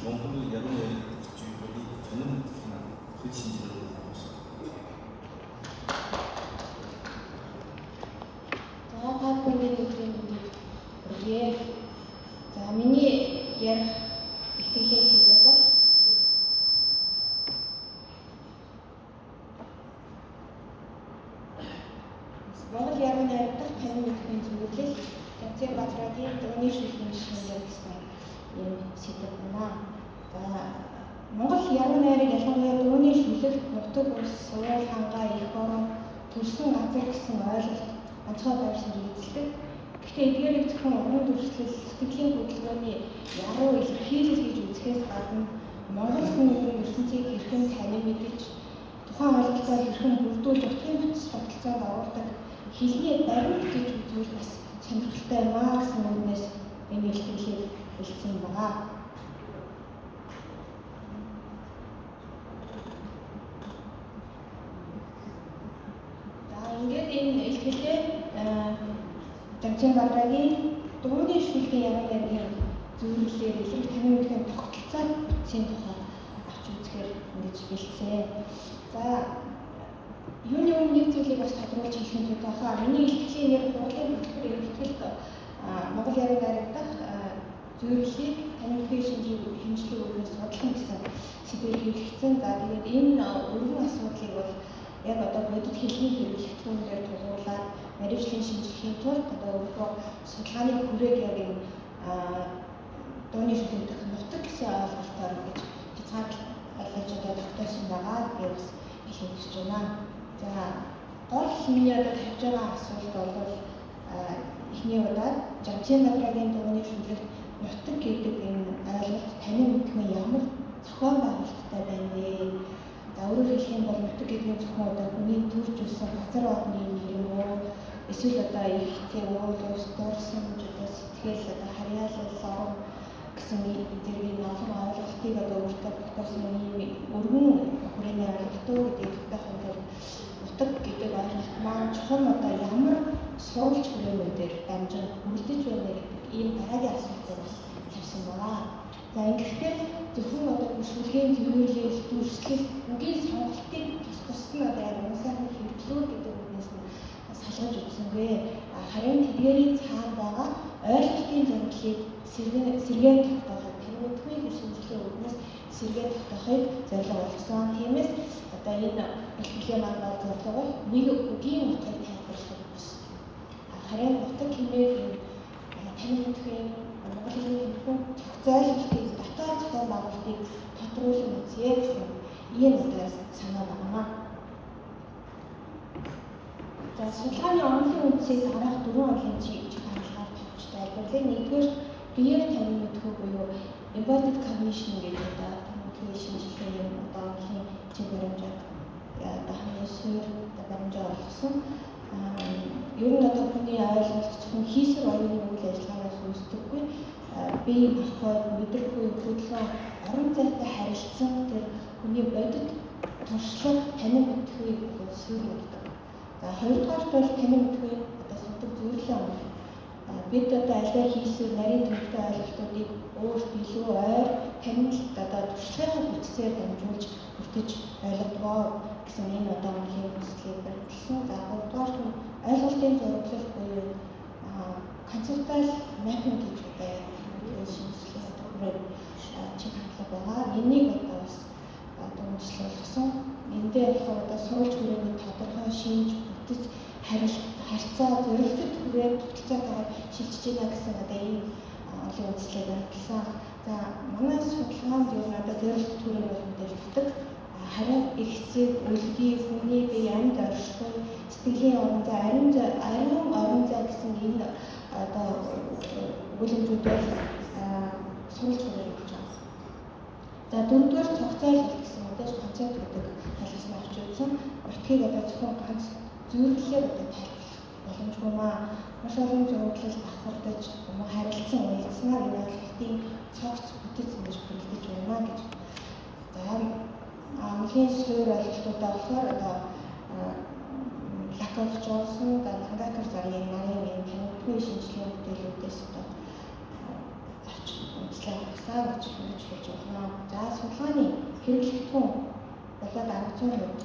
Монгол яруу найраг жүйгүүдийг танин мэдэх нь хэл шинжилгээний агуулсан. За, та бүхний өдрийн мэндийг хүргье. За, миний ярих илтгэлийн сэдэв бол Монгол яруу найраг дахь танин мэдэхүйн зөвлөл Жамцын Батрагийн дууны шүлгийн жишээн гэсэн ийм сэдэв байна. За, Монгол яруу найраг, ялангуяа дууны шүлэгт нутаг ус, суул хангаа, эх орон, төрсөн газар гэсэн ойлголт онцгой байр суурийг эзэлдэг. Гэхдээ эдгээрийг зөвхөн уран дүрслэл, сэтгэлийн хөдөлгөөний яруу илэрхийлэл гэж үзэхээс гадна Монгол хүн өргөн ертөнцийг хэрхэн танин мэдэж, тухайн ойлголтоо хэрхэн бүрдүүлж, утгын бүтц тогтолцоонд оруулдаг хэлний баримт гэж үзвэл бас сонирхолтой юм аа гэсэн үгнээс энэ илтгэлийг бэлдсэн байгаа. За, ингээд энэ илтгэлээ Жамцын Бадрагийн дууны шүлгийн яруу найргийн зөвлөлөөр илэрх танин мэдэхүйн тогтолцоо бүтцийн тухай авч үзэхээр ингэж бэлдсэн. За, юуны өмнө нэг зүйлийг бас тодруулж хэлэх нь зүйтэй хаа. Миний илтгэлийн нэр хурлын хөтөлбөр илтгэлд Монгол яруу найраг дахь зөвлөлийг танин мэдэхүйн шинжилгээ өвгөөс судлах гэсэн сэдвээр хэвлэгдсэн. За, тэгээд энэ өргөн асуудлыг бол яг одоо бодит хэлний хэрэглэгдэхүүн дээр тулгуурлаад наривчлан шинжлэхийн тулд одоо өөрийнхөө судалгааны хүрээг яг энэ дууны шүлэг дэх нутаг гэсэн ойлголтоор ингэж хязгаарлаж одоо тогтоосон байгаа гэдгийг бас хэлэх гэж байна. За, гол миний одоо тавьж байгаа асуулт бол эхний удаад Жамцын Бадрагийн дууны шүлэгт нутаг гэдэг энэ ойлголт танин мэдэхүйн ямар зохион байгуулалттай байна вэ? За, өөрөөр хэлэх юм бол нутаг гэдэг нь зөвхөн одоо хүний төрж өссөн газар орны нэр юм уу? Эсвэл одоо их эцэг, уул ус, дурсамж, одоо сэтгэл, одоо харьяалал, орон гэсэн зэргийн олон ойлголтыг одоо өөртөө тогтоосон ийм өргөн хүрээний ойлголт уу гэдгийг тогтоохын тулд нутаг гэдэг ойлголт маань чухам одоо ямар сурвалж хүрээнүүдээр дамжин бүрдэж байна гэдэг ийм дараагийн асуултыг бас тавьсан байгаа. За, ингэхдээ зөвхөн одоо шүлгийн зөвлөл, дүрслэл, үгийн сонголтыг тус тусад нь одоо яг уг сайхан хэрэглүү гэдэг үгнээс нь салгаж үзсэнгүй. Харин тэдгээрийн цаана байгаа ойлголтын зураглалыг сэргээн тогтоохыг, танин мэдэхүйн шинжилгээ үүднээс сэргээн тогтоохыг зорилго болгосон. Тиймээс одоо энэ бэлтгэлийн маань бол зорилго бол нэг үгийн утгыг тайлбарлах бус. Харин нутаг хэмээх энэ танин мэдэхүйн Монгол хэлний тэрхүү цогц ойлголтыг, дотоод зохион байгуулалтыг тодруулан үзье гэсэн ийм одоо санаа байна. За, судалгааны онолын үндсийг дараах дөрвөн онолын чиг хандлагаар товч тайлбарлая. Нэгдүгээр, биеэр танин мэдэхүй буюу embodied cognition гэж одоо танин мэдэхүй шинжилгээний одоо онолын чиг баримжааг одоо хамгийн суурь баримжаа олгосон. Ер нь одоо хүний ойлголт зөвхөн хийсвэр оюуны үйл ажиллагаанаас үүсдэггүй. Бие махбод, мэдрэхүй, хөдөлгөөн, орон зайтай харилцсан тэр хүний бодит туршлага танин мэдэхүй суурь болдог. За, хоёрдугаарт бол танин мэдэхүй одоо судаг зөвлөлийн онол. Бид одоо альва хийсвэр нарийн төвөгтэй ойлголтуудыг өөрт илүү ойр танилт одоо туршлагын бүтцээр дамжуулж хүртэж ойлгодог гэсэн энэ одоо онолын хүслийг баримтлсан. За, гуравдугаарт нь ойлголтын зураглал буюу conceptual mapping гэж одоо яг шинжилгээ одоо хүрээ чиг хандлага байгаа. Энийг одоо бас одоо үндэслэл болгосон. Эндээ болохоор одоо сурвалж хүрээний тодорхой шинж, бүтэц, харьцаа, зорилтод хүрээ тогтолцоотойгоор шилжиж байна гэсэн одоо ийм олон үзлийг баримтлсан. За, манай судалгаанд ер нь одоо зорилтод хүрээ бол мэдээж нутаг, харин эх эцэг, үлгий, хүний бие, амьд оршихуй, сэтгэлийн орон зай, ариун орон зай гэсэн энэ одоо өгүүлэмжүүд бол сурвалж хүрээ болж байгаа. За, дөрөвдүгээр, цогц ойлголт гэсэн мэдээж концепт гэдэг талаас нь авч үзсэн. Нутгийг одоо зөвхөн ганц зүйрлэлээр одоо тайлбарлах боломжгүй маа. Маш олон зураглал давхардаж, юм харилцан уялдсанаар энэ ойлголтын цогц бүтэц ингэж бүрэлдэж байна гэж. За, онолын суурь ойлголтуудаа болохоор одоо Лакоф Джонсон, Лангакер зарын нарын энэ танигдгүй шинжилгээний бүтээлүүдээс одоо авч үндэслэн гаргасан гэж хэлж байна. судалгааны хэрэглэгдэхүүн болоод арга зүйн хувьд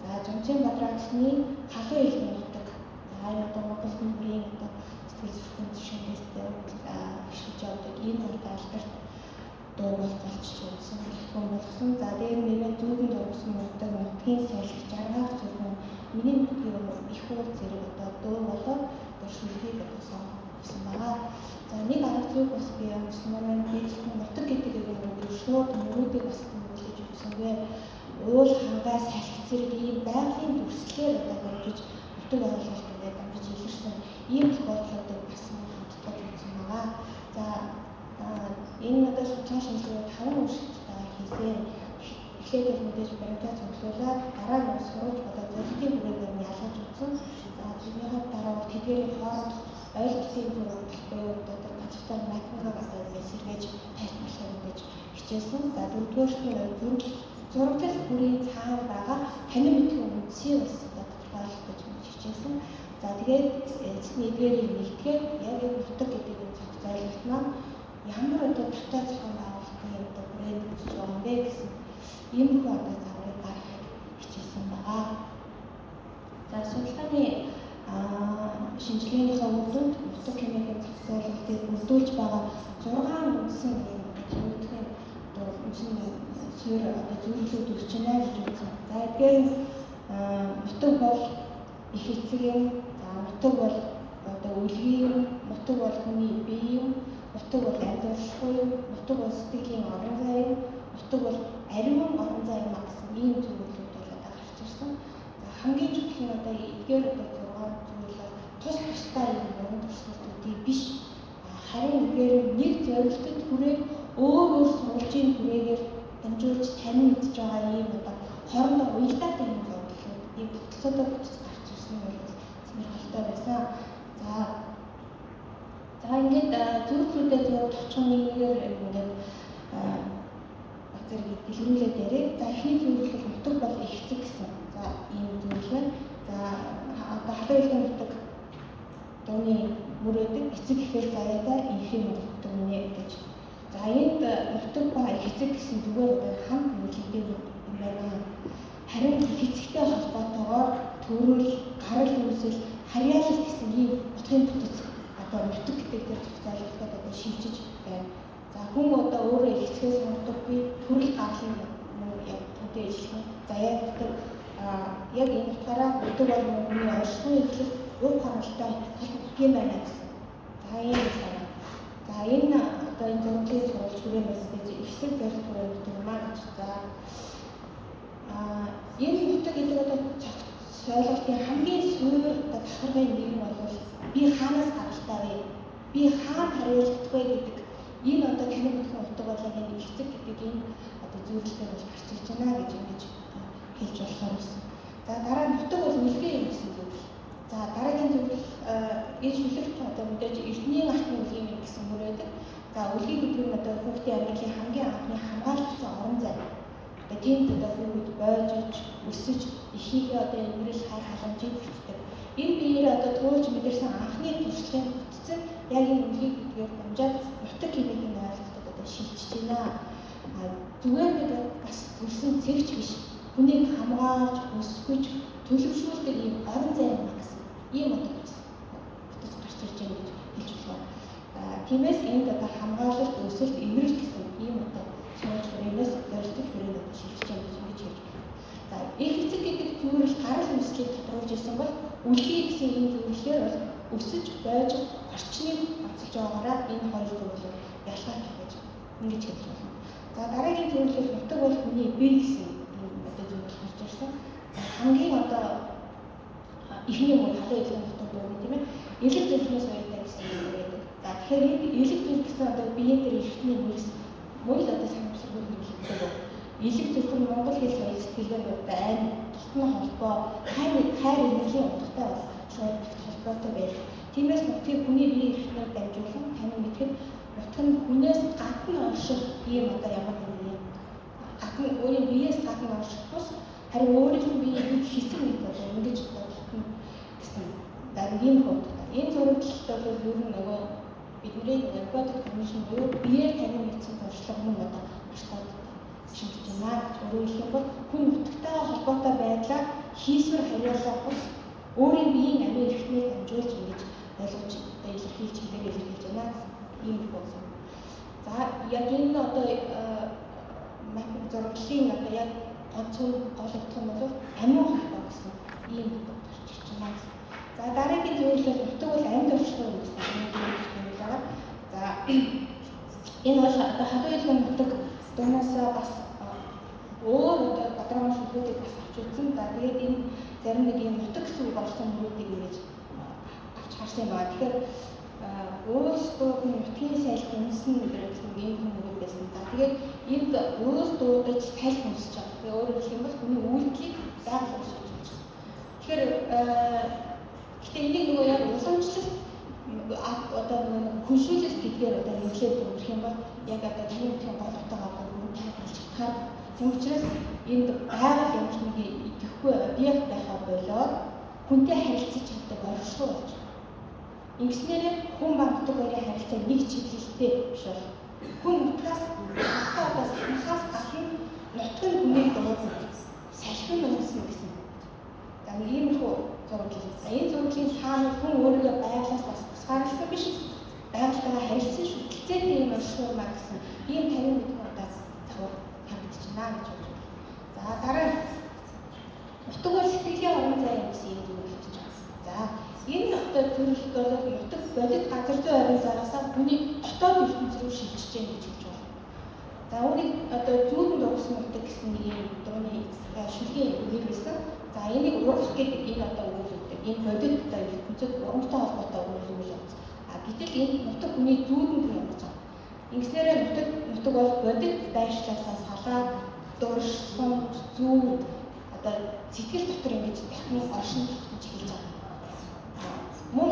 за Жомцын Бадрагсны халуун элгэн нутаг. За энэ одоо Монгол мөрийн одоо сэтгэл зүрхэн жишээндээ ашиглаж явдаг энэ одоо алдарт дуу болцолч үзсэн бэлтгэн болгосон. За дээр нэмээд зүүн дургсан нутаг, нутгийн салхи, жаргах зүрхэн, миний нутгийн их уул зэрэг одоо дуу болоод одоо шүлгийг одоо сонгосон байгаа. За нэг арга зүйг бас би онцлмоор байна. Би зөвхөн нутаг гэдэг юм шууд мөрүүдийг бас тэмдэглэж үзсэнгүй. Уул хангай салхи зэрэг ийм байгалийн дүрслэлээр одоо дамжиж нутаг ойлголт ингээд дамжиж илэрсэн ийм тохиолдлуудыг бас хамтдаж үзсэн байгаа. За энэ одоо судалгаа шинжилгээг 5 үржигчтэй хийсэн. Эхлээд бол мэдээж баримтаа цуглуулад дараа нь сурвалж болоод зорилтын хүрээгээр нь ялгаж үзсэн. За тэрнийхээ дараа бол тэдгээрийн хоорондох ойлголтын зөв буюу одоо газартай математикаа одоо ингээд сэргээж тайлбарлахыг мэдээж хичээсэн. За дөрөвдүгээрт нь зураглал бүрийн цаана байгаа танин мэдэх үндсийг бас одоо тодорхойлох гэж хичээсэн. За тэгээд эцэст нь эдгээрийг нэгтгээд яг энэ нутаг гэдэг энэ цогц ойлголт маань ямар одоо дотоод зохион байгуулалтын одоо хүрээнд үүсэж байгаа юм бэ гэсэн иймэрхүү одоо загварыг гаргахыг хичээсэн байгаа. За судалгааны шинжилгээнийхээ үр дүнд нутаг хэмээх цогц ойлголтыг бүрдүүлж байгаа 6 үндсэн юм танин мэдэхийн одоо үндсэн суурь одоо зөвлөлүүд үүсэж байна гэж үзсэн. За эдгээр нь нутаг бол их эцэг юм, за нутаг бол одоо үлгий юм, нутаг бол хүний бие юм, нутаг бол амьд оршихуй юм, нутаг бол сэтгэлийн орон зай юм, нутаг бол ариун орон зай юм гэсэн ийм зөвлөлүүд бол одоо гарч ирсэн. За хамгийн чухал нь одоо эдгээр одоо 6 зүйл тус тусдаа юм уран туршилтуудыг биш. Харин эдгээр нэг зорилтод хүрээд өөр өөр сурвалжийн хүрээгээр дамжуулж танин мэдж байгаа ийм одоо хоорондоо уялдаатай юм зөвлөлүүд ийм тогтолцоотой бүтц гарч ирсэн нь бол сонирхолтой байсан. За ингээд зөвлөлүүдээ зөв товчхон нэгээр ингээд баг зэрэг дэлгэрүүлээд яриа. За эхний зөвлөл нутаг бол их эцэг гэсэн. За ийм зөвлөл байна. За одоо халуун элгэн нутаг дууны мөр байдаг. Эцэг гэхээр заяатай инхийн нутаг үнэ гэж. За энд нутаг ба их эцэг гэсэн зүгээр одоо хамт нийлэгдэх юм байна. Харин их эцэгтэй холбоотойгоор төрөл, гарал үүсэл, харьяалал гэсэн ийм утгын бүтэц одоо нутаг гэдэг дээр цогц ойлголтод одоо шилжиж байна. За хүн одоо өөрөө их эцгээс сонгодоггүй, төрөл гарлын мөн яг түүнтэй ижилхэн заяадаг. Яг энэ утгаараа нутаг бол хүний оршихуйн эхлэл уг хонолтой холбогддог юм байна гэсэн. За ийм санаа. За энэ одоо энэ зураглалын сурвалж хүрээ мэдээж их эцэг зорилт хүрээ нутаг юм аа гэж. За энэ нутаг гэдэг одоо цогц ойлголтын хамгийн суур одоо давхаргын нэг нь бол би хаанаас гаралтай вэ? Би хаана харьяалагдах вэ гэдэг энэ одоо танин мэдхэн утга болоо энэ их эцэг гэдэг энэ одоо зөвлөлтөөр бол гарч ирж байна гэж ингэж хэлж болохоор байсан. За дараа нутаг бол үлгээ юм гэсэн зөвлөл. За дараагийн зөвлөл энэ шүлэгт одоо мэдээж эрдэнийн алтны үлгийн юм гэсэн мөр байдаг. За үлгий гэдэг нь одоо хүүхдийн амьдралын хамгийн анхны хамгаалагдсан орон зай. Одоо тэнд одоо хүүхэд бойжиж, өсөж, эхийнхээ одоо инрэл хайр халамжийг хүртдэг. Энэ биеэр одоо туулж мэдэрсэн анхны туршлагын бүтцэн яг энэ үлгий гэдгээр дамжаад нутаг хэмээх энэ ойлголтод одоо шилжиж байна. Зүгээр нэг бас төрсэн цэгч биш. Хүнийг хамгаалж, өсгөж, төлөвшүүлдэг ийм орон зай юм гэсэн ийм одоо бүтц гарч ирж байна гэж хэлж болохоор. Тиймээс энд одоо хамгаалалт, өсөлт, инрэл гэсэн ийм одоо сурвалж хүрээнээс зорилттой хүрээнд одоо шилжиж байна гэж ингэж хэлж байна. За их эцэг гэдэг зүйлэл гарал үүслийг тодруулж ирсэн бол үлгий гэсэн ийм зөвлөлөөр бол өсөж байж орчныг онцолж байгаагаараа энэ хоёр зөвлөл ялгаатай гэж ингэж хэлж байна. За дараагийн зөвлөл нутаг бол хүний бие гэсэн ийм одоо зөвлөл гарч ирсэн. За хамгийн одоо эхний мөр халуун элэг нутаг дууны тийм элэг зүрхнээс уяатай гэсэн юм байдаг. За тэгэхээр энэ элэг зүрх гэсэн одоо биеийн дээр эрхтний мөрс мөн л одоо санамсаргүй хэрэглэгддэг. Элэг зүрх нь монгол хэл соёл сэтгэлгээнд одоо айн тотон холбоо, хайр инэрлийн утгатай бас шууд холбоотой байдаг. Тиймээс нутгийг хүний биеийн эрхтнээр дамжуулан танин мэдхэд нутаг нь хүнээс гадна орших ийм одоо ямар нэгэн юм гадна өөрийн биеэс гадна орших бус харин өөрийнх нь биеийг хэсэг нэг одоо ингэж татна гэсэн. За ийм утгатай. Энэ зураглалт бол ер нь нөгөө бидний нөгөө embodied cognition буюу биеэр танин мэдсэн туршлага мөн одоо маш тод шилжиж юм аа гэж. Өөрөөр хэлэх юм бол хүн нутагтайгаа холбоотой байдлаа хийсвэр харьяалаа бус өөрийн биеийн амийн эрхтнээр дамжуулж ингэж ойлгож одоо илэрхийлж хэлээр илэрхийлж байна гэсэн ийм их болсон. За яг энэ одоо зураглалын одоо яг гол утга нь бол амин холбоо гэсэн ийм утга гарч ирж байна гэсэн. За дараагийн зөвлөл нутаг бол амьд оршихуй юм гэсэн ийм зөвлөл байгаа. За энэ бол одоо халуун илгэн нутаг дунаасаа бас өөр одоо гадрын шүлгүүдийг бас авч үзсэн. За тэгээд энэ зарим нэг ийм нутаг гэсэн үг орсон мөрүүдийг ингэж авч харсан юм байна. Тэгэхээр уул дууд нь нутгийн салхи үнсэн гэсэн ийм хүмүүд байсан. За тэгээд энд уул дуудаж салхи үнсэж байгаа. Тэгээ өөрөөр хэлэх юм бол хүний үйлдэлийг байгаль уншиж болж байгаа. Тэгэхээр гэтээ энийг нөгөө яг уламжлалт одоо нөгөө хөншүүлэлт гэдгээр одоо нэрлээд өгөх юм бол яг одоо таны нутгийн гол утгаа одоо бүрэн тайлбарлаж чадхаар. Тийм учраас энд байгаль ямар ч нэг идэхгүй объект байхаа болоод хүнтэй харилцаж чаддаг оршихуй болж байгаа. Ингэснээр хүн ба нутаг хоёрын харилцаа нэг чиглэлтэй биш бол хүн нутгаас нутгаа одоо санахаас гадна нутг нь хүнийг дуудана, салхи нь үүснэ гэсэн. За нэг иймэрхүү зураглал. За энэ зураглалын цаана хүн өөрийгөө байгалиас бас тусгаарласан биш, байгальтайгаа харилцан шүтэлцээтэй юм оршихуй маа гэсэн ийм танин мэдхүү одоо загвар харагдчихна гэж бодож байна. За дараа нь нутаг бол сэтгэлийн орон зай юм гэсэн ийм зүйл хэлж байгаа. За энэ одоо төрөлт бол нутаг бодит газар зүй орон зайгаас хүний дотоод ертөнц рүү шилжиж гэн гэж хэлж байна. За үүнийг одоо зүүн дурсан нутаг гэсэн нэг юм дууны шүлгийн үгээр байсан. За энийг ургах гэдэг энэ одоо үйл өгдөг. Энэ бодит одоо ертөнцид урамтай холбоотой үйл явц. А гэтэл энэ нутаг хүний зүүдэнд нь явж байгаа. Ингэснээрээ нутаг бол бодит байршлаасаа салаад дурсан зүүд одоо сэтгэл дотор ингэж дахин оршин тогтнож эхэлж байгаа. Мөн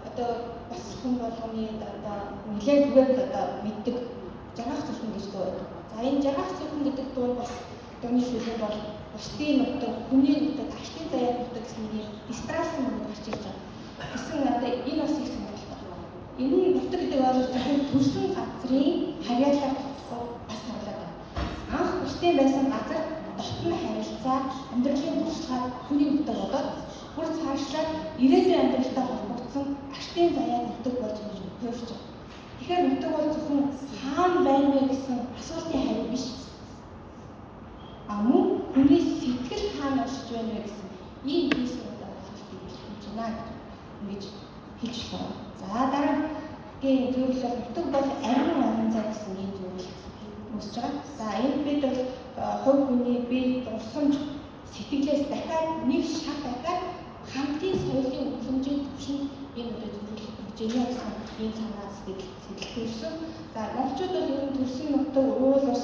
одоо бас хүн болгоны одоо нэлээд түгээмэл одоо мэддэг жаргах зүрхэн гэж дуу байдаг. За энэ жаргах зүрхэн гэдэг дуу бас дууны шүлэг бол бусдын нутаг, хүний нутаг, аштын заяа нутаг гэсэн нэг дистракшн мөн гарч ирж байгаа. Гэсэн одоо энэ бас их сонирхолтой. Энэ нь нутаг гэдэг бол зөвхөн төрсөн газрын харьяалаар тогтохгүй бас тоглоод байна. Анх бусдын байсан газар дотн харилцаа, амьдралын туршлагаар хүний нутаг болоод бүр цаашлаад ирээдүйн амьдралтай холбогдсон аштын заяа нутаг болж ингэж хувирч байгаа. Тэгэхээр нутаг бол зөвхөн хаана байна вэ гэсэн асуултын хариу биш. А мөн хүний сэтгэл хаана оршиж байна вэ гэсэн ийм хийсвэртэй ойлголтыг илэрхийлж байна гэж ингэж хэлж байна. За дараагийн зөвлөл нутаг бол ариун орон зай гэсэн ийм зөвлөл үүсэж байгаа. За энд бид бол хувь хүний бие дурсамж сэтгэлээс дахиад нэг шат дахиад хамтын соёлын үнэлэмжийн түвшинд энэ одоо зөвлөл өгч байна гэсэн ийм санаа сэтгэл төрсөн. За монголчууд бол ер нь төрсөн нутаг уул ус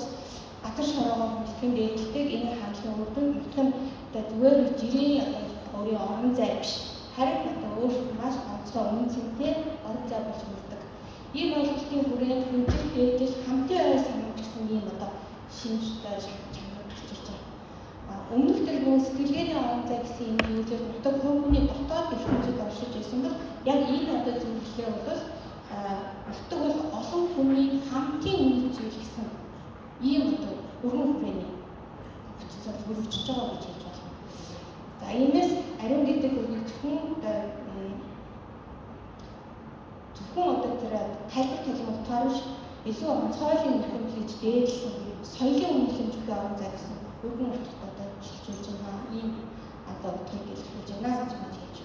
газар шороогоо хүндэтгэн дээдэлдэг энэ хандлагын үр дүн нутаг нь одоо зүгээр жирийн одоо өөрийн орон зай биш. Харин одоо өөрт маш онцгой үнэн цэнтэй орон зай болж хүрдэг. Ийм ойлголтын хүрээнд хүндрэл дээдэл хамтын ой санамж гэсэн ийм одоо шинж чанар гарч ирж байгаа. Өмнөх тэр нөгөө сэтгэлгээний орон зай гэсэн энэ зүйлээр нутаг хувь хүний дотоод ертөнцид оршиж байсан бол яг энэ одоо зөвлөлөө бол нутаг бол олон хүний хамтын үнэт зүйл гэсэн ийм одоо өргөн хүрээний бүтцээр хөрвөжж байгаа гэж хэлж байна. За иймээс ариун гэдэг үгийг зөвхөн одоо тэр тайлбар төлөв утгаар биш илүү онцгойлон эрхэмлэж дээдлсэн соёлын үнэлэмж өгөх орон зай гэсэн өргөн утгатай одоо шилжүүлж байна. Ийм одоо утгыг илэрхийлж байна гэж би хэлж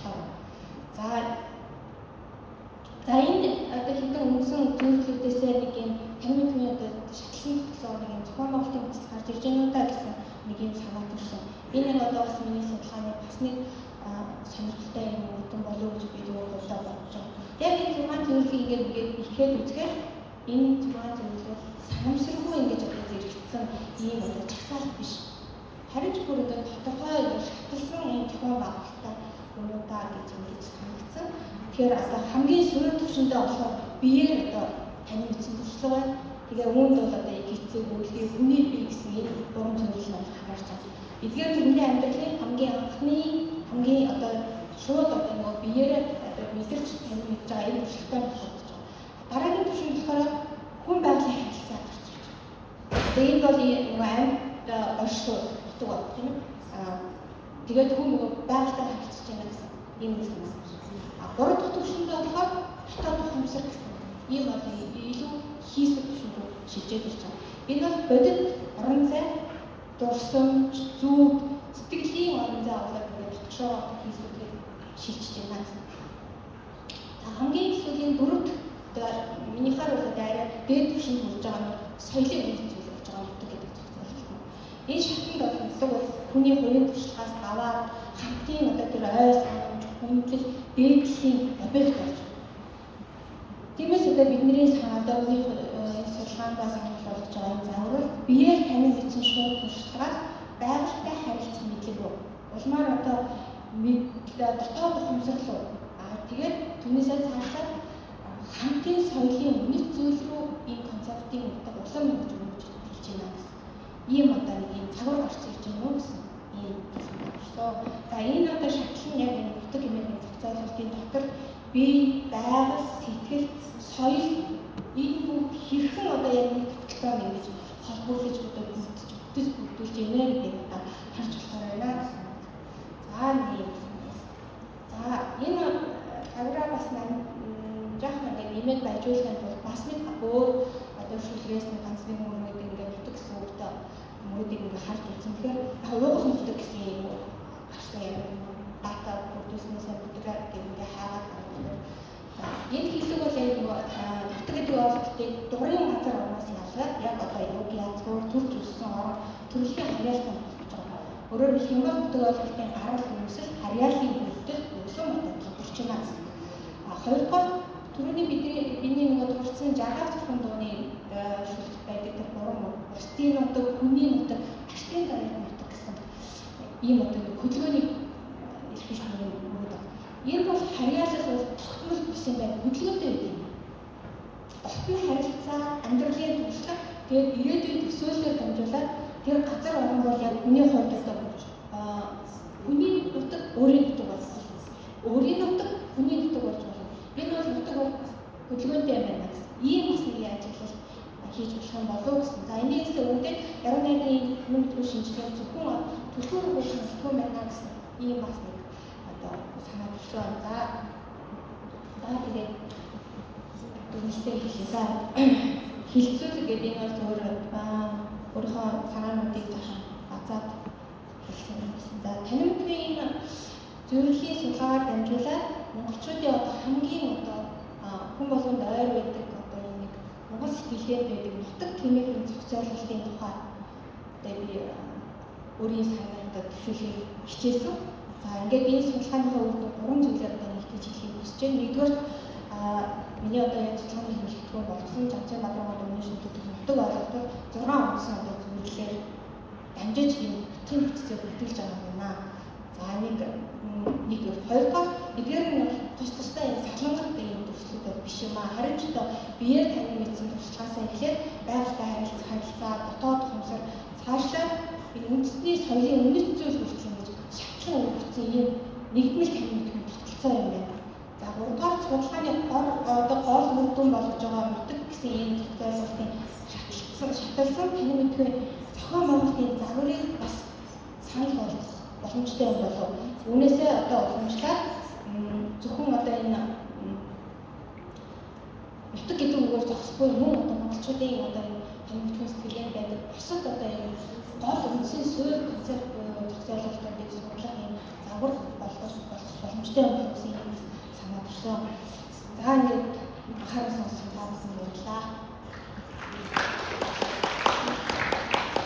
байна. За энэ одоо хэдэн үндсэн зөвлөлүүдээсээ нэг юм танин мэдмийн одоо шатлсан тогтолцоо нэг юм зохион байгуулалтын үзэл гарч ирж байна уу да гэсэн нэг юм санаа төрсөн. Энэ нэг одоо бас миний судалгааны бас нэг сонирхолтой юм үтэн болов гэж би зүгээр хувьдаа бодож байгаа. Яг энэ 6 зөвлөлийг ингээд ихэд үзэхээр энэ 6 зөвлөл санамсаргүй ингэж одоо зэрэгцсэн ийм одоо чагсаалт биш. Харин ч бүр одоо тодорхой шатлсан ийм зохион байгуулалттай юм уу да гэж ингэж санагдсан. Тэгэхээр одоо хамгийн сөрөг түвшиндээ болохоор биеэр одоо танин мэдсэн туршлага байна. Тэгээ үүнд бол одоо хэцүү үйлдэл хүний бие гэсэн энэ гурван зөвлөл нь хамаарч байна. Эдгээр нь хүний амьдралын хамгийн анхны хамгийн одоо шууд одоо нөгөө биеэрээ одоо мэдэрч танин мэдж байгаа энэ туршлагатай холбогдож байгаа. Дараагийн түвшинд болохоор хүн байгалийн харилцаа гарч ирж байгаа. Одоо энэ бол нөгөө амьд оршихуй нутаг бол тийм ээ. Тэгээд хүн нөгөө байгальтай харилцаж байна гэсэн ийм нэг санаа. А гурав дахь түвшиндээ болохоор дотоод ухамсар гэсэн ийм одоо илүү хийсвэр түвшин рүү шилжээд ирж байгаа. Энэ бол бодит орон зай, дурсамж, зүг, сэтгэлийн орон зай болоод ингээд дотгошоо хийсвэрлийг шилжиж байна гэсэн. За хамгийн сүүлийн дөрөв дэх минийхаар бол арай дээд түвшинд хүрж байгаа нь соёлын үнэт зүйл болж байгаа нутаг гэдэг зохицуулалт нь. Энэ шатанд бол нутаг бол хүний хувийн туршлагаас даваад хамтын одоо тэр ой санамж, хүндлэл, дээдлийн объект болж байна. Тиймээс одоо бидний санаа одоо энэ судалгаандаа санал болгож байгаа энэ загвар бол биеэр танин бичсэн шууд туршлагаас байгальтай харилцах мэдлэг рүү улмаар одоо дотоод ухамсар руу тэгээд түүнээсээ цаашлаад хамтын соёлын үнэт зүйл рүү энэ концептын утга улам ингэж өргөж хэлж байна гэсэн. Ийм одоо нэг ийм загвар гарч ирж байна уу гэсэн ийм санаа төрсөн. За энэ одоо шатлал нь яг энэ нутаг хэмээх зохицуулалтын дотор бие, байгаль, сэтгэл, соёл энэ бүгд хэрхэн одоо яг нэг тогтолцоог ингэж холбоорлож одоо бүтэж бүтэж бүрдүүлж байна гэдгийг одоо харж болохоор байна гэсэн. За нэг юм санаа. За энэ загвараа бас жаахан ингээд нэмээд байжуулахын тулд бас нэг өөр одоо шүлгээс нэг ганц нэг мөрөөд ингээд нутаг гэсэн үгтэй мөрөөдийг ингээд харж үзсэн. Тэгэхээр яг уугуул нутаг гэсэн юм гарсан юм дата бүрдүүлснээсээ нутаг гэх ингээд хайгаад байна. За энэ хэллэг бол яг нөгөө нутаг гэдэг ойлголтыг дурын газар орноос ялгаад яг одоо юг язгуур төрж өссөн орон төрөлхийн харьяалтай холбож байгаа. Өөрөөр хэлэх юм бол нутаг ойлголтын гарал үүсэл харьяалын бүрдэл улам одоо тодорч байна гэсэн. А хоёрдугаар түрүүний бидний нөгөө дурдсан 60 зөвхөн дууны шүлэгт байдаг тэр гурван мөр бусдын нутаг, хүний нутаг, артын замын нутаг гэсэн ийм одоо нэг хөдөлгөөнийг илэрхийлсэн юм мөрөд байна. Энэ бол харьяалал бол тогтмол биш юм байна. Хөдөлгөөнтэй байдаг юм. Дотны харилцаа, амьдралын туршлага, тэгээд ирээдүйн төсөөллөөр дамжуулаад тэр газар орон бол яг хүний хувьд одоо хүний нутаг өөрийн нутаг болсон. Өөрийн нутаг хүний нутаг болж байна. Энэ бол нутаг бол хөдөлгөөнтэй юм байна гэсэн. Ийм бас нэг ажиглал хийж болох юм болов уу гэсэн. За энэс үүдээд яруу найргийн хүмүүстгүй шинжилгээ зөвхөн түлхүүр шинжилгээ байна гэсэн ийм бас нэг одоо санаа төрсөн. За за тэгээд дүнсээ хэлье. За хилцүүл гэдэг энэ бол зөвхөн өөрийнхөө санаануудыг жоохон базаад хэлсэн юм гэсэн. За танин энэ зөвлөлийн судалгаагаар дамжуулаад монголчуудын одоо хамгийн одоо хүн болгонд ойр байдаг одоо энэ нэг монгол сэтгэлгээнд байдаг нутаг тэмээхэн зохицуулалтын тухай одоо би өөрийн санааг одоо төвшүүлэхийг хичээсэн. За ингээд энэ судалгааныхаа үр дүн гурван зүйлээр одоо нэгтгэж хэлэхийг хүсэж байна. Нэгдүгээр миний одоо яг судалгааны хэрэглэгдэн болсон Жамцын Бадруугийн өмнө шүлэгдэх нутаг ойлголтод 6 үндсэн одоо зөвлөлөөр дамжиж энэ нутгийн бүтцийг бүрдүүлж байгаа юм байна. За нэг нэг хоёрдугаар эдгээр нь тус тустай юм салангат ийм дүрслүүд биш юм аа. Харин ч одоо биеэр танин мэдсэн туршлагаасаа эхлээд байгальтай харилцах харилцаа, дотоод ухамсар цаашлаад энэ үндэсний соёлын үнэт зүйл хүртэл ингэж шатлан өргөцсөн ийм нэгдмэл танин мэдэх тогтолцоо юм байна. За гуравдугаар судалгааны одоо гол үр дүн болгож байгаа нутаг гэсэн ийм зохицуулалтын шаталсан танин мэдхүйн зохион байгуулалтын загварыг бас санал болгох боломжтой юм болов. Үүнээсээ одоо уламжлаад зөвхөн одоо энэ нутаг гэдэг үгээр зогсохгүй мөн одоо монголчуудын одоо энэ танин мэдхүйн сэтгэлгээнд байдаг бусад одоо энэ гол үндсэн суурь концепт буюу зохицуулалтуудыг судлах юм загвар болгох боломжтой юм болов гэсэн юм санаа төрсөн. За ингээд анхаарал сонссон та бүхэнд